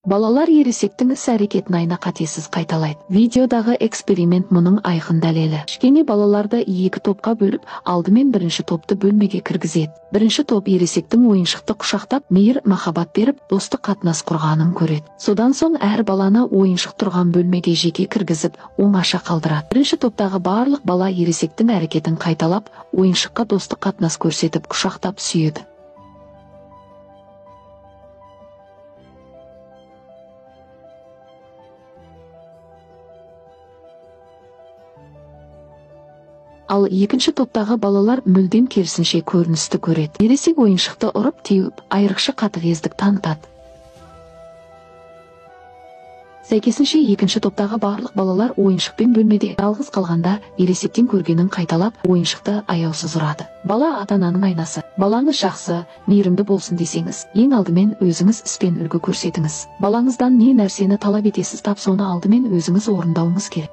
Балалар ересектің іс-әрекетін айна қатесіз қайталайды. Видеодағы эксперимент мұның айқын дәлелі. Кішкене балаларды екі топқа бөліп, алдымен бірінші топты бөлмеге кіргізеді. Бірінші топ ересектің ойыншықты құшақтап, мейір махаббат беріп, достық қатынас құрғанын көреді. Содан соң әр баланы ойыншық тұрған бөлмеге жеке кіргізіп, оңаша қалдырады. Бірінші топтағы барлық бала ересектің әрекетін қайталап, ойыншыққа достық қатынас көрсетіп, құшақтап сүйеді. Ал екінші топтағы балалар мүлдем керісінше көріністі көреді. Ересек ойыншықты ұрып, теуіп, айрықша қатыгездік танытады. Сәйкесінше екінші топтағы барлық балалар ойыншықпен бөлмеде жалғыз қалғанда ересектен көргенін қайталап, ойыншықты аяусыз ұрады. Бала ата-ананың айнасы. Балаңыз жақсы, мейірімді болсын десеңіз, ең алдымен өзіңіз іспен үлгі көрсетіңіз. Балаңыздан не нәрсені талап етесіз, тап соны алдымен өзіңіз орындауыңыз керек.